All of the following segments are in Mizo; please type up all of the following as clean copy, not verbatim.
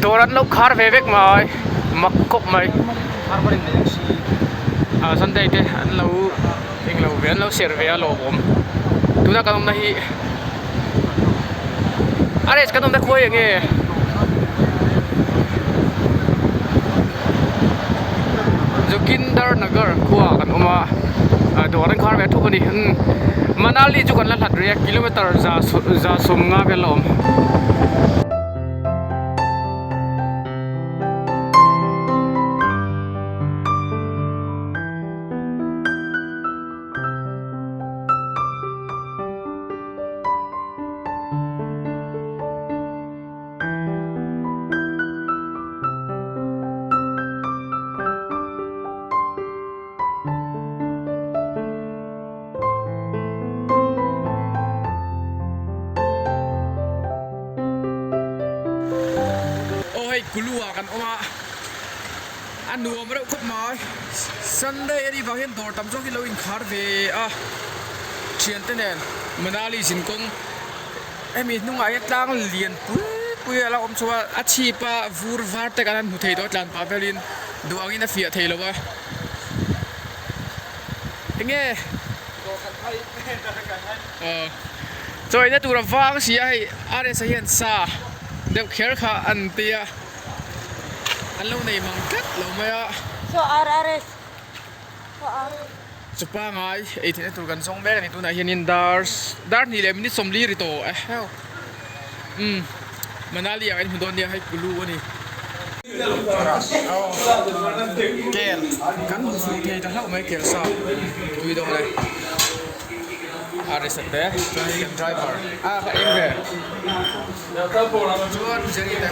Dawr an lo khar ve vek mai mak khawp mai ah Sunday te an lo englo ve an lo serh ve a lawmawm tuna kan awmna hi a rest kan awmna khawi enge Joginder Nagar khua kan awm a ah dawr an khar ve thup a ni umm Manali chu kan la hlat rih a kilometer za za sawmnga vel a awm. Aw hei Kulu ah kan awm a a nuam reuh khawp mai Sunday a nih vang hian dawr tam zawk hi lo inkhar ve a thiante nen Manali zinkawng hemi hnungah hian tlang lian pui pui a la awm chho a a chhip a vur var te kan han hmu thei tawh a tlan pah velin duh angin a fiah thei lo a. Enge aw chawina tur a vang si a hei RS a hian sa deuh kher kha an ti a an lo nei mang tlat lo mai a. Chaw ar RS chaw ar. Chu pangai ei theihna tur kan zawng mek a ni tunah hianin dar dar hnih leh minute sawmli ri tawh e heuh umm Manali ah kan hmu dawn nia hei Kulu a ni. Kel kan hmu fuh thei ta hlauh mai kel sa tui dawk le a reset te chuan hei kan driver a ka eng ve chuan Jerry te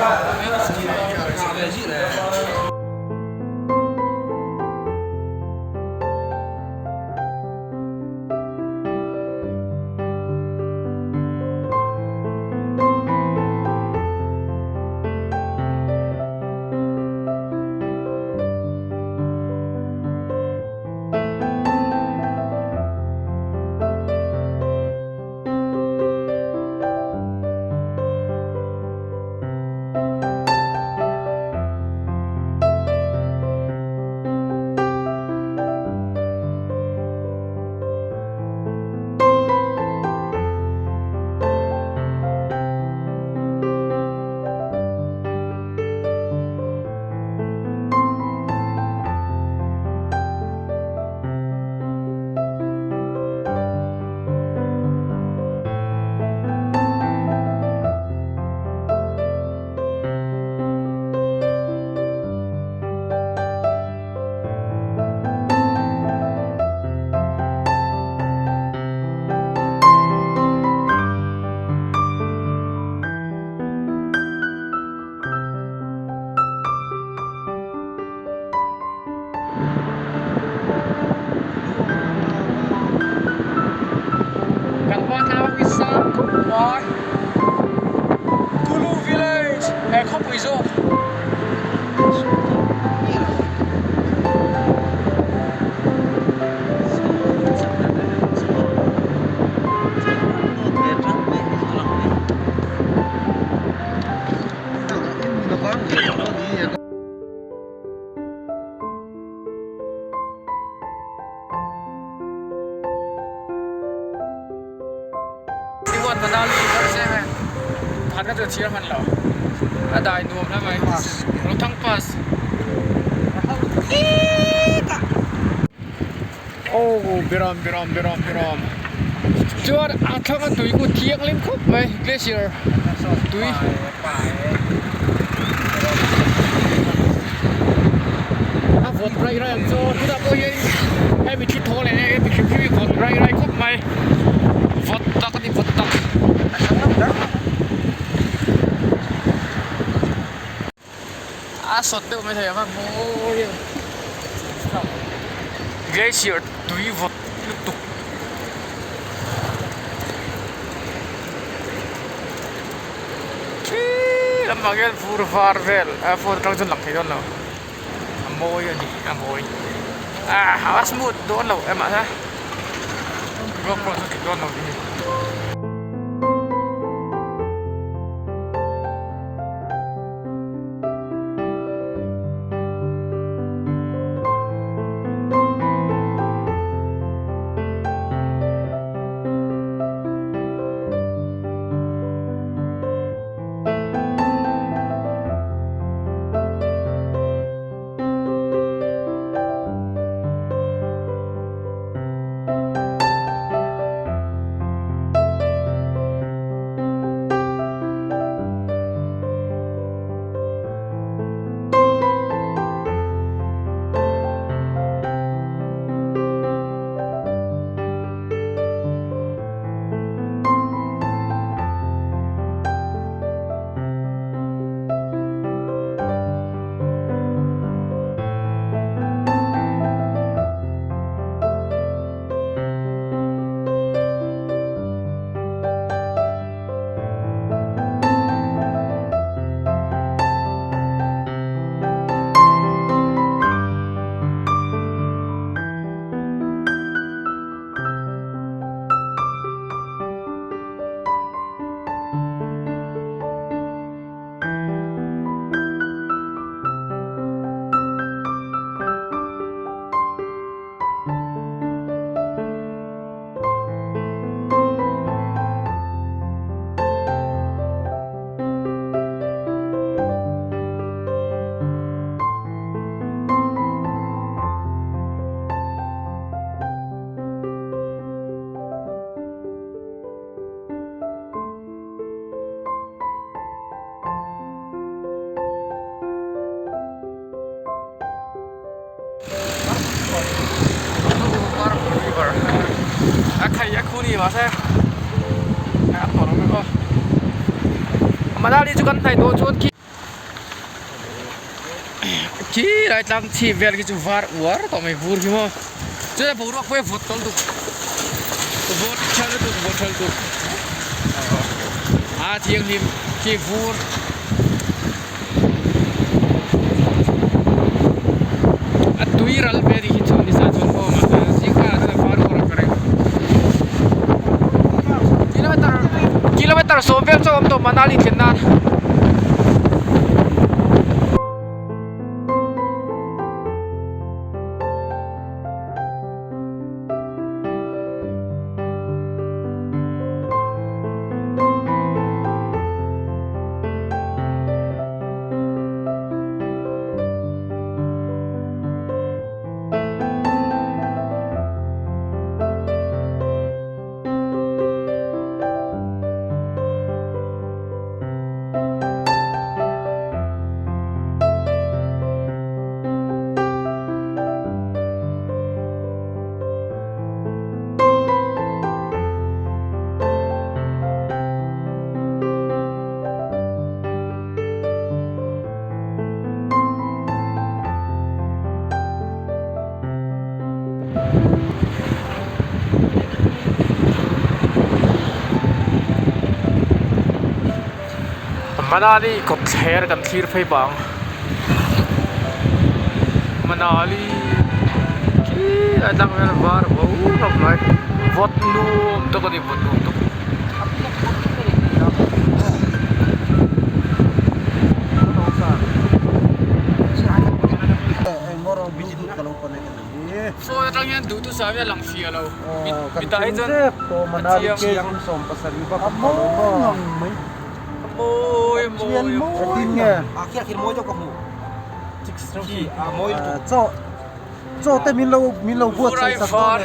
Kan hma tlang hi sang khawp mai Kulu village he khawpui zawk. Tibuan Manali kar se than ka chu chhiar hman lo a dai nuam hle mai Rothang pass oh biram biram biram biram chuan a thlang a tui khu thianghlim khawp mai glacier tui. A vawt rai rai ang chu tunah pawh hian hemi thi thaw leh hemi hrim hrim hi vawt rai rai khawp mai vawt tak a ni vawt tak a sawt deuh mai thei ang a mawi a glacier tui vawt lutuk. Thii lamah khian fur var vel a phone atang chuan lang thei dawn lo a mawi a ni a mawi ah a smooth dawn lo em ah ruak pawh chu dik dawn lo tih hi. River a khai a khu ni mahse a tawrh ang aw Manali chu kan hnaih tawh chuan khi khi lai tlang chhip vel khi chu var uar tawh mai vur hi maw chuan a boruak pawh hi a vawt tawlh lutuk vawt tha lutuk vawt tha lutuk a thianghlim khi vur. A tui ral ve tih hi chu nisa chuan pawh mahse zing karah chuan a var uar ang ka ring. Kilometer kilometer sawm vel chu a awm tawh Manali thlen nan. Manali kawtthler kan thlir phei pah ang Manali khi a tlang hian var vo hlawm mai vawt nuam tak a ni vawt nuam tak. Phone atang hian duhtu sa hi a lang fiah lo mitah hi chuan a chiang mawi mawi Vurai var.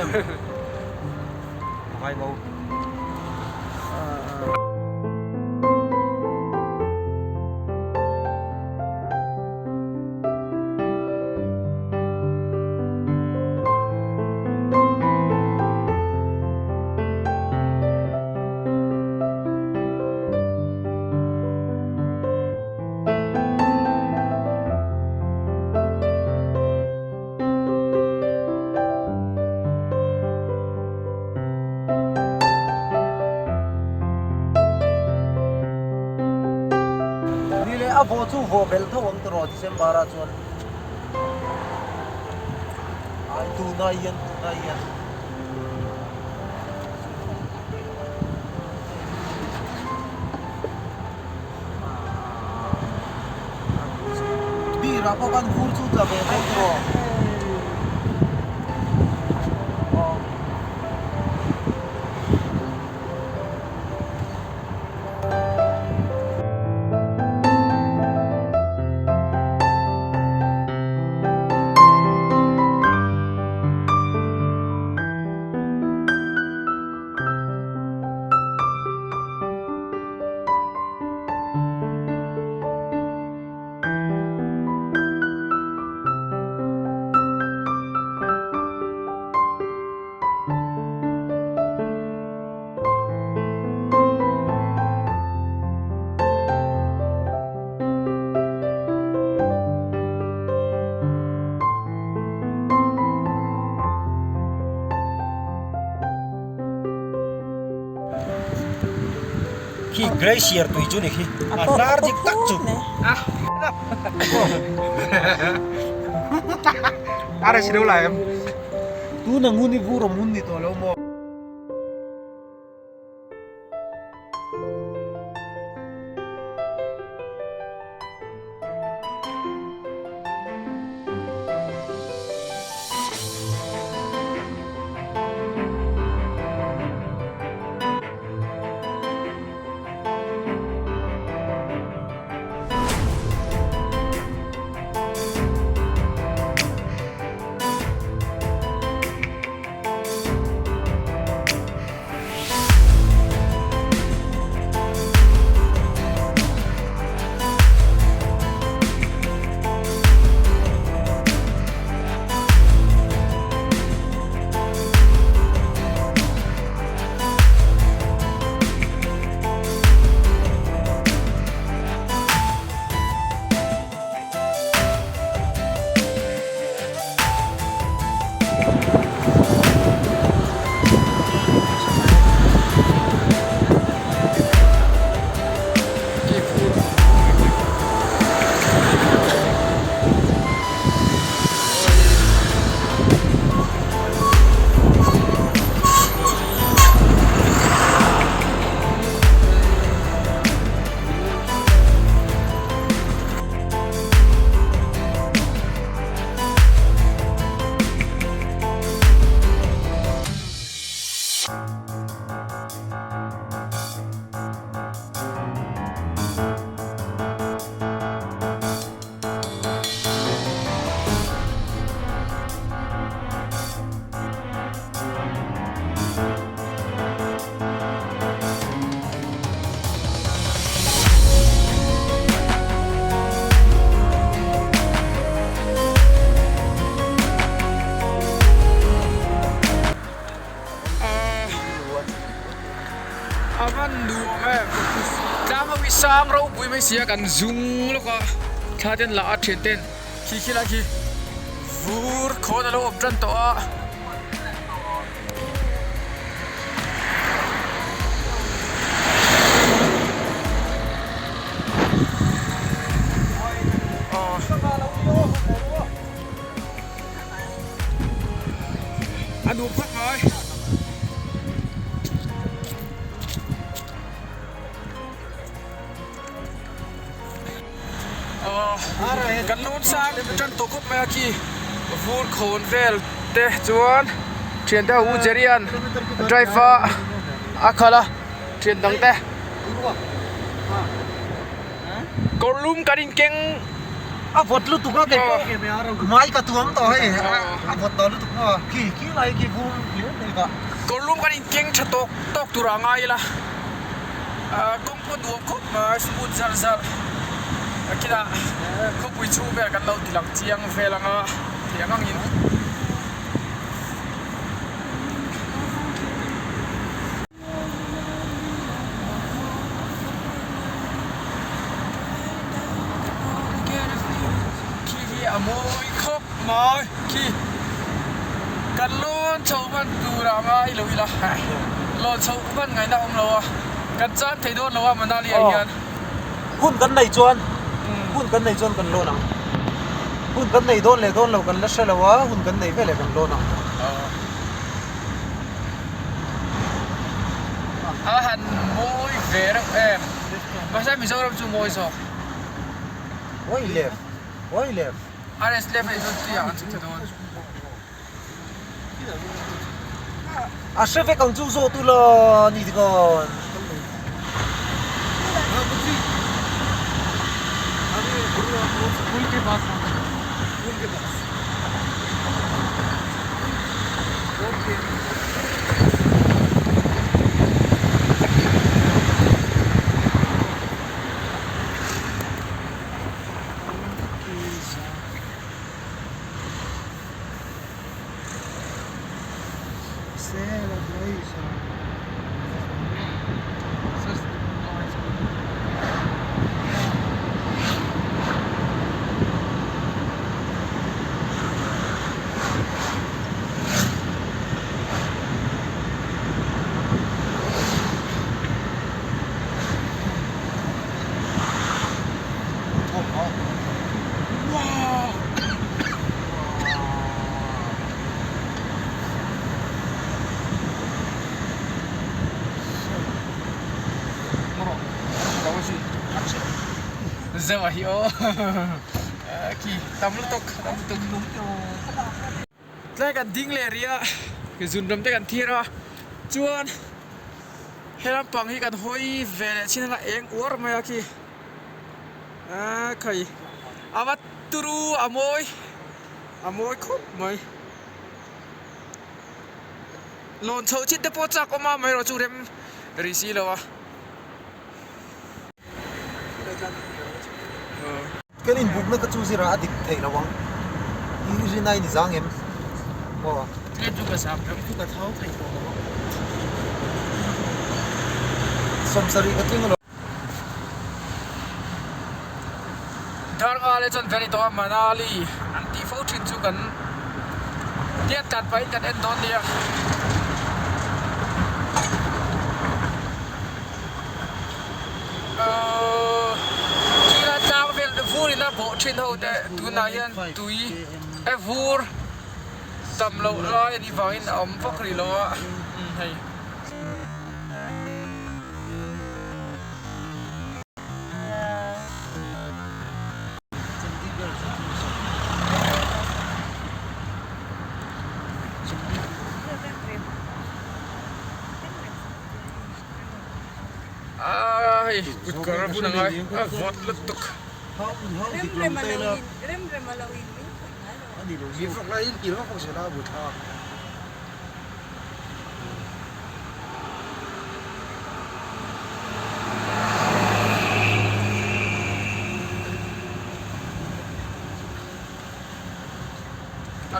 Ni leh a vawh chu vawh belh tho ang tawh December ah chuan ai tunah hian tunah hian. Beer ah pawh khan vur chu tla ve tho tawh. Khi glacier tui chu ni khi a hnar dik tak chu Ara si lo lai em tuna ngun i vur awm hun ni tawh lo maw. sang ropui mai sia kan zung lawk a thla ten lah a thian ten khi khi lai khi vur khawn a lo awm tan tawh a. A nuam khawp mai. Kan lawn sang tan tawh khawp mai a khi vur khawn vel te chuan thian te ho u Jerry-a'n a drive a a khalh a thian dang te kawr lum kan inkeng a vawt lutuk a kei pawh mai ka tuam tawh hei a vawt tawh lutuk maw khi khi lai khi vur hlir mai ka kawr lum kan inkeng tha tawk tawk tur a ngai ila. Kawng pawh nuam khawp mai smooth zar zar kinah khawpui chhung vel kan lo ti lang chiang vel anga thei ang angin. Khi hi a mawi khawp mai khi kan lawn chho hman tur ah ngai lo ila lawn chho hman ngaihna awm lo a kan cham thei dawn lo a Manali ah hian. Hun kan nei chuan hun kan nei chuan kan lawn ang hun kan nei dawn leh dawn lo kan la hre lo a hun kan nei veleh kan lawn ang. A han mawi ve reuh em mahse Mizoram chu mawi zawk. Oi lef oi lef. RS lef a inzawm tui ah an chhuk thei dawn. A hre vek ang chu zawh tu la ni tikhan. Zeuh a hi aw khi tam lutuk tam lutuk tlai kan ding leh rih a zun ram te kan thir a chuan he lampang hi kan hawi ve leh chin anga eng uar mai a khi a khai a va turu a mawi a mawi khawp mai lawn chhoh chin te pawh chak awm a amaherawh chu rem rih si lo a. Kan inbukna ka chu zirah a dik theih lo ang. I rin a i ni zang em? Maw? Tlem chu ka zang reuh. Chu ka thau thei tawh lo ang. Sawmsarih ka tling alawm. Darnga leh chuan Valley tawh a Manali an tih fo thin chu kan tiat tlat pahin kan en dawn nia. China tlang vel vur in a bawh thin ho te tunah hian tui e vur tam loh lai a nih vangin a awm vak rih lo a hei. Aaa hei kut kawr a bun ang a a vawt lutuk. A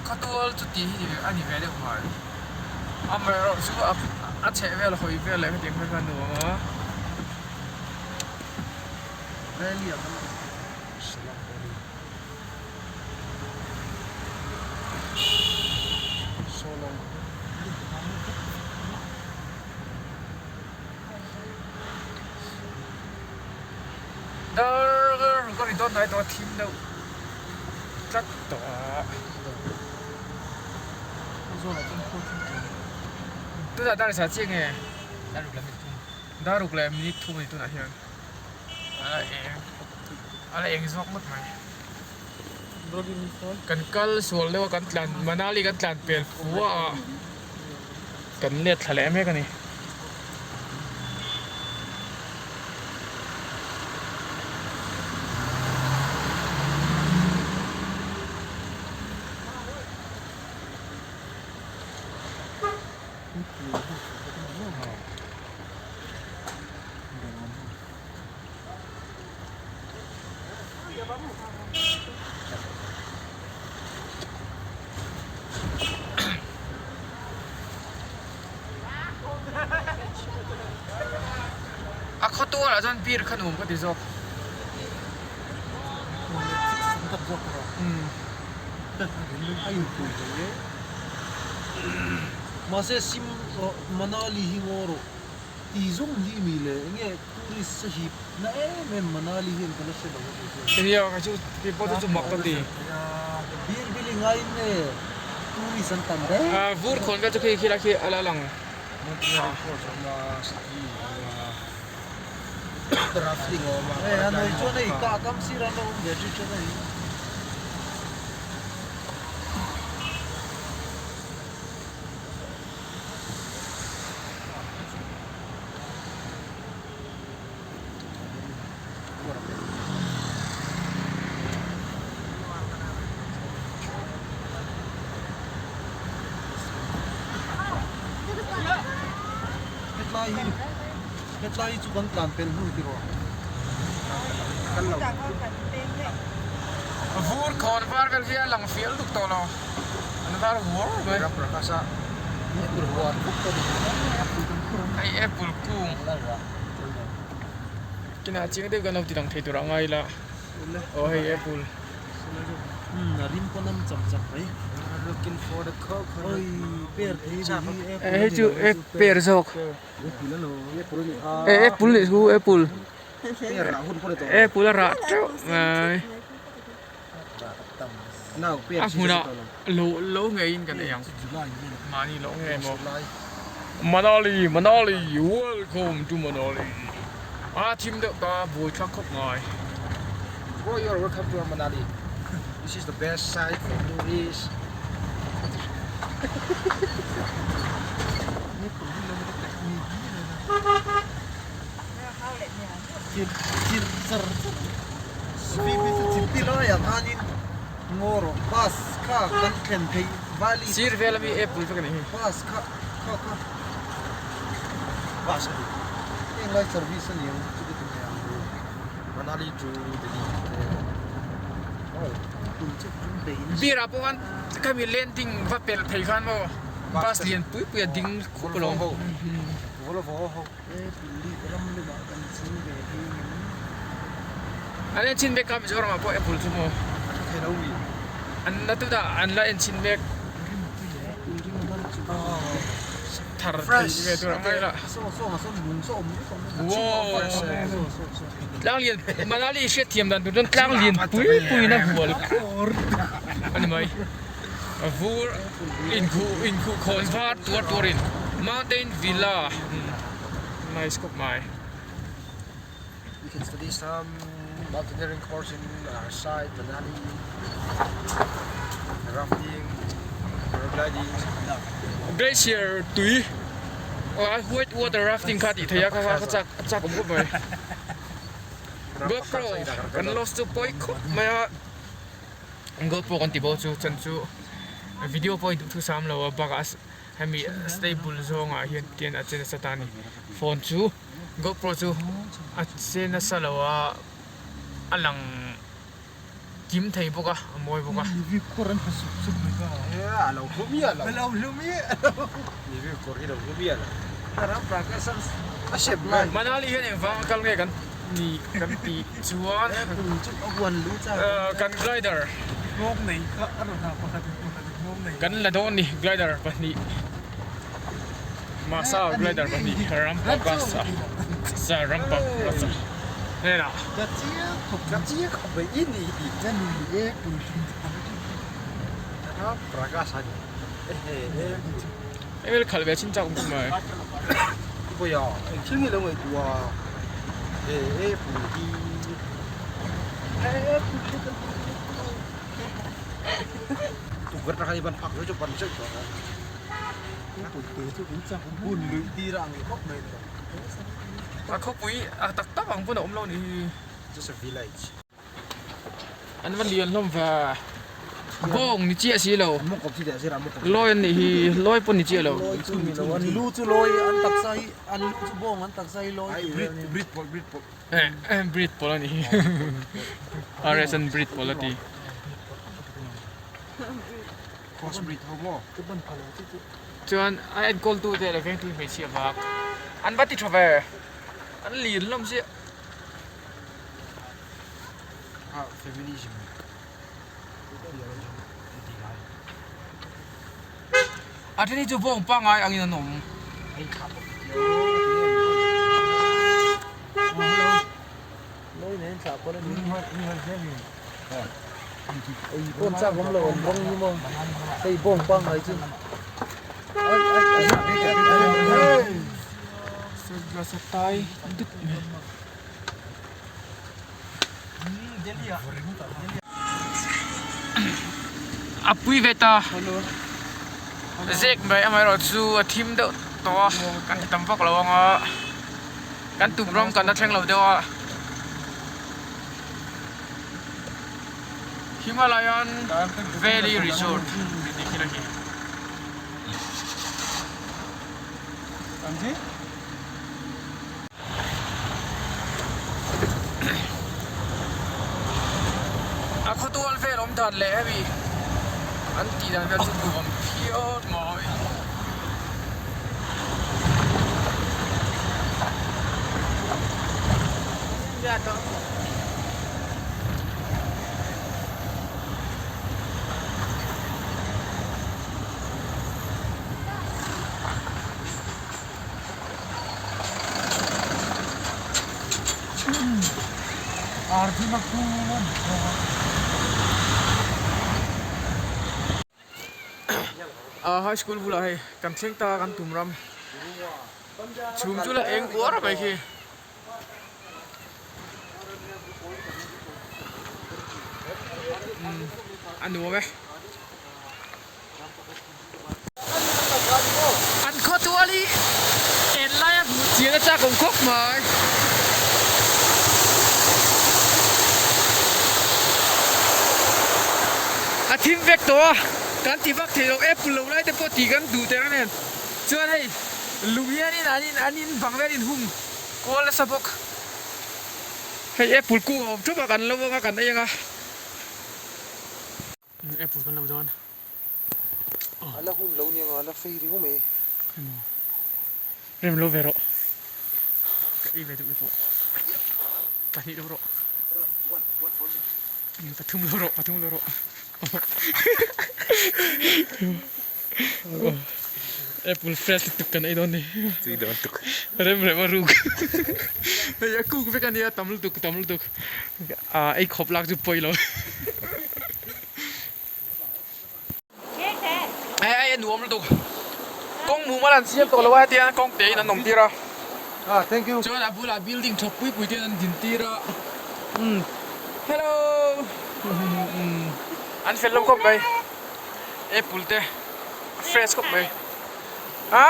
khawtual chu tih hi a ni ve deuh mai. Amaherawh chu a chheh vel hawi vel leh hetiang kha kha a nuam a. Valley ah kan awm. Shillong Valley. Shillong. Dar ka ri dawn hnai tawh a thim deuh tlat tawh a. Tunah dar sa chiang nge? Dar ruk leh minute thum a ni tunah hian a la eng a la eng zawk ngawt mai. Kan kal sual deuh a kan tlan Manali kan tlan pel fua a kan let thla leh mek a ni. A khaw tuarah chuan beer kha nuam ka ti zawk. Mahse sim Manali hi ngaw rawh ti zawng hi mi le enge tourist a hip na em em Manali hian ka la hre lo a ni chuan. Nia kei chu kei pawh chu chu mak ka ti. Beer bili ngaiin nge tourist an tam reng. Vur khawn vel chu khi khi lai khi a la lang. Hei Hanoi chuan hei kah kam sir an lo awm ve ṭhi ṭhen a ni. Hetlai hi hetlai hi chu kan tlan pel hnu tiraw? Vur khawn var vel hi a lang fiah lutuk tawh lo. An var vuar mai. Hei apple kung kinah chiang deuh kan lo ti lang thei tur a ngai ila aw hei apple. Hei chu per zawk apple nih chu apple apple a rah teuh mai. A hmunah lo lo ngeiin kan ei ang mahni loh ngei maw Manali Manali welcome to Manali a thim deuh ta buai thlak khawp mai. Bro you are welcome to Manali this is the best site for tourist. Sir vel ami apple vek anih hi. Beer ah pawh khan khami landing va pelh phei khan maw bus lian pui pui a ding khup alawm. An en chhin mek a Mizoram ah pawh apple chu maw an la tunah an la en chhin mek thar thei ve tur ang mai la wow tlang lian Manali hriat thiam dan tur chuan tlang lian pui pui in a hual khur a ni mai a vur inkhuh inkhuh khawn var tuar tuar in mountain villa nice khawp mai. You can study some mountaineering course in our side, Manali, rafting, paragliding. Glacier tui a white water rafting kha tih theih a kha kha chak a chak awm khawp mai. GoPro kan lost chu pawi khawp mai a GoPro kan ti bo chu chan chu video pawh i duh thu sam lo a bakah hemi stable zawngah hian tian a che nasa ta a ni phone chu. GoPro chu a che nasa lo a a lang kim thei bawk a a mawi bawk a. Manali hian engvang a kal nge kan ni kan tih chuan kan glider kan la dawn ni glider pahnih masa glider pahnih Rampakas a Rampakas a hnenah. Email khalh ve chin chak bawk mai. A khawpui a tak tak ang pawn a awm lo nih hi. An va lian hlawm ve bawng ni chiah si lo lawi an nih hi lawi pawh ni chiah lo an lu chu lawi an taksa hi an lu chu bawng an taksa hi lawi eh breed pawl a nih hi RS an breed pawl a ti chuan a enkawl tu te leh vengtu hmeichhia vak an va ti tha ve an lian hlawm chiah. A then hi chu bawng pangngai angin an awm. A pui ve ta zek mai amaherawh chu a thim deuh tawh a kan ti tam vak lo ang a kan tum rawng kan la thleng lo deuh a Himalayan Valley Resort tih khi la hi. A khawtual vel awm dan leh hemi an tih dan vel chu nuam phian mai. Ah high school bulah hei kan thleng ta kan tum ram chhum chu la eng uar mai khi. A nuam e. An khaw tual hi en laia hmuh chian a chak awm khawp mai. A thim vek tawh a, kan ti vak thei lo apple lo lai te pawh tih kan duh teh ang nen chuan hei lung hianin an in an in bang vel in hung kual nasa bawk. Hei apple kung a awm thup a kan lo anga kan ei anga. Apple kan lo dawn. A la hun lo nia nga la fei riau mai. Rem lo ve rawh. Ka ei ve duh i pawh. Pahnih lo rawh. Pathum lo rawh, pathum lo rawh. Apple fresh lutuk kan ei dawn ni. Tui dawn tuk. Rem rem a ruk. Hei a kuk vek a nia tam lutuk tam lutuk. Ah ei khawp lak chu pawi lo. Hei hei a nuam lutuk. Kawng mumal an siam tawh lo a hetiang kawng te in an awm tir a. Ah thank you. Chuan a bulah building tha pui pui te an din tir a. Umm hello. An fel lo khawp mai. Apple te a fresh khawp mai a.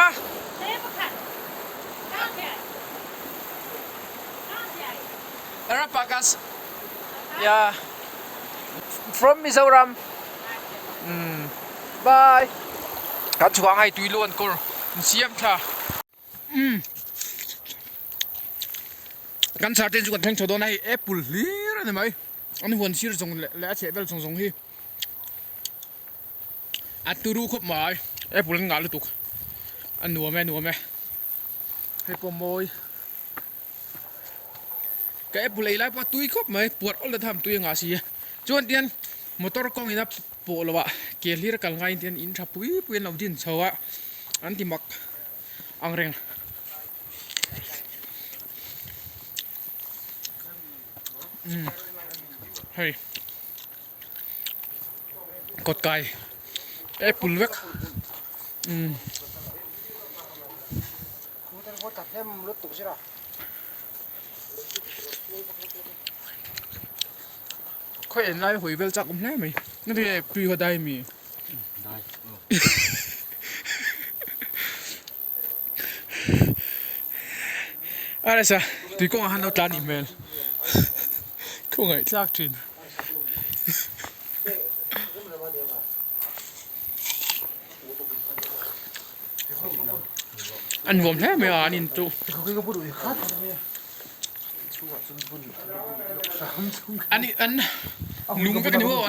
Arapakas ya from Mizoram umm bye kan chhuah ang hei tui luan kawr an siam thla umm kan chhar te chu kan thleng chho dawn a hei apple hlir a ni mai an huan sir zawng leh a chheh vel zawng zawng hi. A turu khawp mai apple an ngah lutuk a nuam e a nuam e hei pawh mawi. Ka apple ei lai pawh a tui khawp mai puar awlh ta tham tui a ngah si a. Chuan tian motor kawng ina pawh lo ah ke hlir a kal ngaiin tian in tha pui pui an lo din chho a an ti mak ang reng. Umm hei kawt kai apple vek umm. Khawi en lai hawi vel chak awm hle mai na ti nge tui haw dai mi a resa tui kawngah han lo tlan nih hmel khawngaih thlak thin. A nuam hle mai a an in chu. An an lung vek a ni maw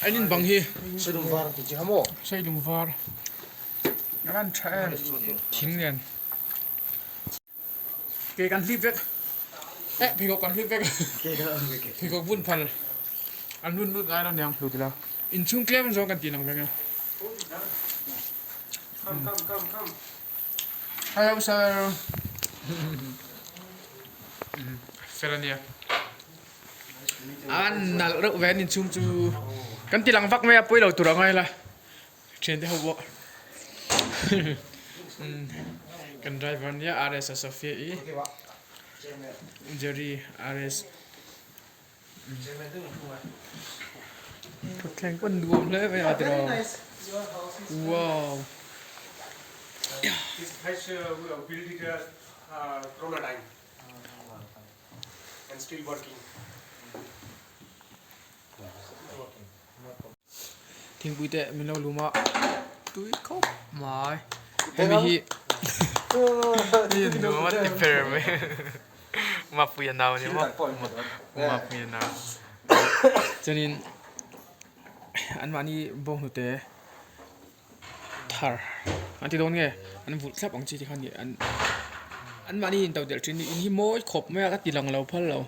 an in bang hi seilung var a lan tha em thing nen ke kan hlip vek eh pheikhawk kan hlip vek pheikhawk bun phal an lun lut ngai lo niang inchhung tlem zawng kan tih lang vek a. Hello sir fel ania a nalh reuh ve an inchhung chu kan ti lang vak mai a pawi lo tur a ngai la thian te ho pawh kan driver ania R S a Sophia i Jerry R S. Thutthleng pawh nuam hle mai a tiraw wow. Thingpui te min lo lum a tui khawp mai hemi hi nuam a ti ber mai Mapuia nau a ni maw Mapuia nau chuanin anmahni bawnghnute thar an ti dawn nge an vulh thlap ang chi te kha a ni an anmahni intodelh thin in hi mawi khawp mai a ka ti lang lo phal lo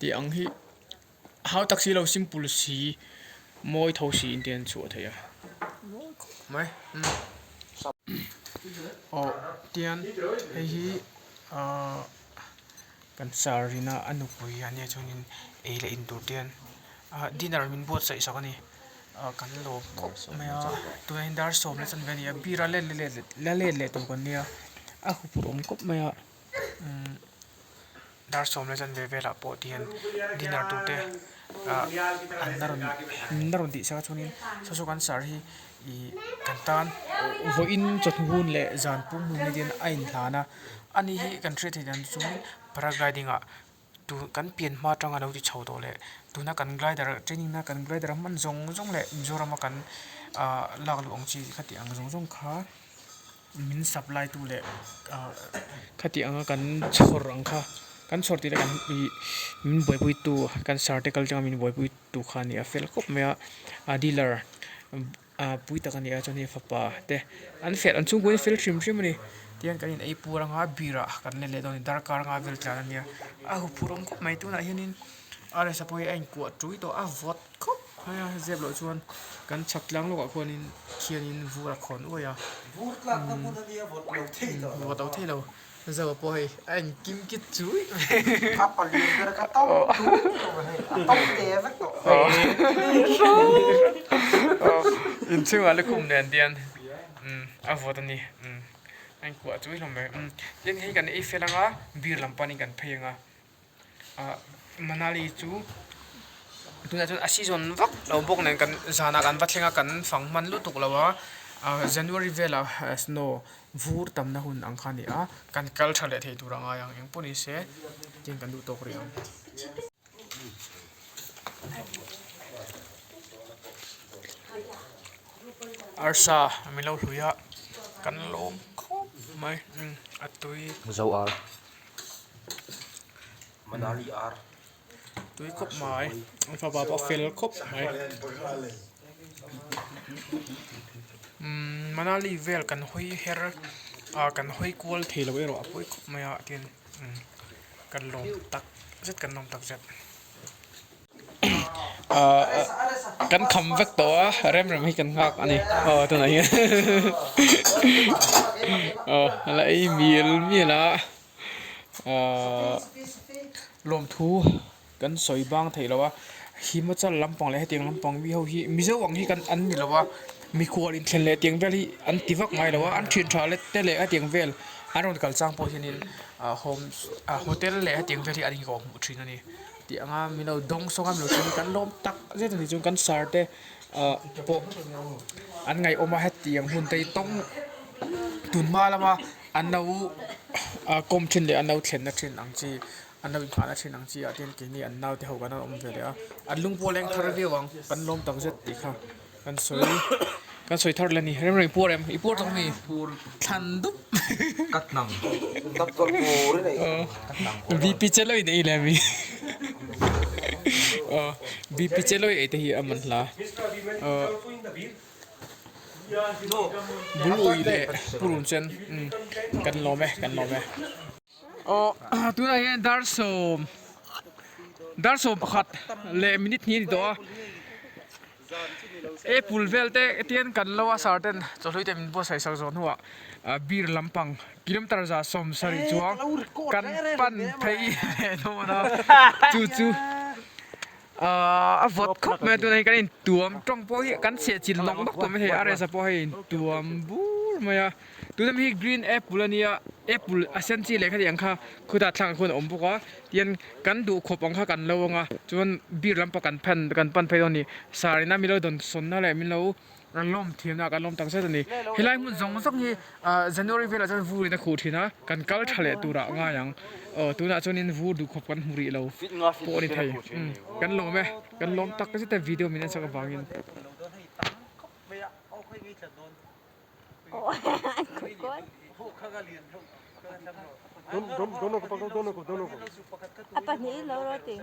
tih ang hi. Hau tak si lo simple si mawi tho si in te an chhuah thei a mawi khawp mai aw tian hei hi ahh kan sir ina a nupui a nia chuanin ei leh in tur te hian ah dinner min buatsaih sak a ni ah kan lawm khawp mai a tunah hian dar sawm la chanve a ni a beer a let leh la let leh tur kan nia a huphurh awm khawp mai a umm. Dar sawm leh chanve velah pawh ti hian dinner tur te ah an la rawn min la rawn tih sak a chuanin saw saw kan sir hi ih kan tan vawiin chawhnu hun leh zan pum hun hi hian a inhlan a ani hi kan hriat theih dan chu paragliding ah tu kan pian hma atanga lo ti chho tawh leh tuna kan glider training na kan glider a hman zawng zawng leh Mizoram a kan ah lak luh ang chi khati ang zawng zawng kha. Min supply tu leh ah khati anga kan chhawr ang kha kan chhawr tih leh kan ih min buaipui tu kan sir te kal tanga min buaipui tu kha a ni a fel khawp mai a a dealer ah pui tak a ni a chuan hei fapa te an fel an chhungkua hi fel hrim hrim a ni tihian kan in ei pur anga beer ah kan let leh dawn a ni darkar anga vel tlan a nia a huphurh awm khawp mai tunah hianin aresa pawh hi a inkuah tui tawh a vawt khawp mai a zep loh chuan kan chhak tlang lawkah khuanin khianin vur a khawn uaih a Vur tlakna hmun a nia vawt lo thei lo vawt lo thei lo Zoa pawh hei a inkim kit chui A palian ber ka to tui hei a to te vek tawh inchhungah lukhum nen tian a vawt a ni a inkuah chui hlawm mai tin hei kan ei fel anga beer lam panin kan phei anga. Ah Manali chu tunah chuan a season vak lo bawk nen kan zanah kan va thleng a kan fang hman lutuk lo a ah January velah snow vur tamna hun ang kha a ni a kan kal tha leh thei tur a ngai ang engpawh ni se tin kan duh tawk rih ang. Arsa min lo hlui a kan lawm khawp mai a tui. Manali ar. Tui khawp mai an fapa pawh fel khawp mai umm Manali vel kan hawi her ah kan hawi kual thei lo erawh a pawi khawp mai a tin kan lawm tak. zet kan lawm tak zet. Ahh kan kham vek tawh a rem rem hi kan nghak a ni aw tunah hian aw a la ei mial mial a ahh lawmthu kan sawi bang theih loh a Himachal lampang leh hetiang lampang mi ho hi Mizo ang hi kan an ni lo a mikhual inthlen leh tiang vel hi an ti vak ngai lo a an thian tha te leh hetiang vel an rawn kal chang pawh hianin ah home ah hotel leh hetiang vel hi an inkawh hmuh thin a ni. Tih anga min lo dawng sawng a min lo thlir kan lawm tak zet a ni chuan kan sar te ah pawh an ngaihawm a hetiang hun te hi tawng tun hma lama an lo ah kawm thin leh an lo thlenna thin ang chi an lo inkhahna thin ang chi ah te hian keini an naute ho kan awm ve leh a an lung pawh a leng thar viau ang kan lawm tak zet tih kha kan sawi kan sawi thar leh a ni rem rem i puar em i puar tawh mi thlan dup BP che lawih nei leh mi aw BP che lawih ei te hi a man hla aw bul ui leh purun chen kan lawm e kan lawm e aw tunah hian dar sawm dar 11 leh minute hnih a ni tawh a. Apple vel te tian kan lo a sar ten chawhlui te min buatsaih sak zawh hnuah beer lampang kilometer 70 chuang kan pan phei leh dawn a chu chu a vawt khawp mai a tunah hian kan intuam tawng pawh hi kan chhiah chin lawk lawk tawh mai hei a resa pawh hei intuam bur mai a. Tuna mi hi green apple a nia apple a sen chi leh khati ang kha khutah thlangah khuan a awm bawk a tihian kan duh khawp ang kha kan lo ang a chuan beer lampang kan phan kan pan phei dawn a ni sar ina min lo dawn sawnna leh min lo an lawm thiamna kan lawm tak zet a ni helai hmun zawng zawng hi ah January velah chuan vur in a khuh thin a kan kal tha leh turah a ngai ang aw tunah chuanin vur duh khawp kan hmu rih lo pawh a ni thei kan lawm e kan lawm tak zet e video min en sak avangin. A pahnih lo ro ti.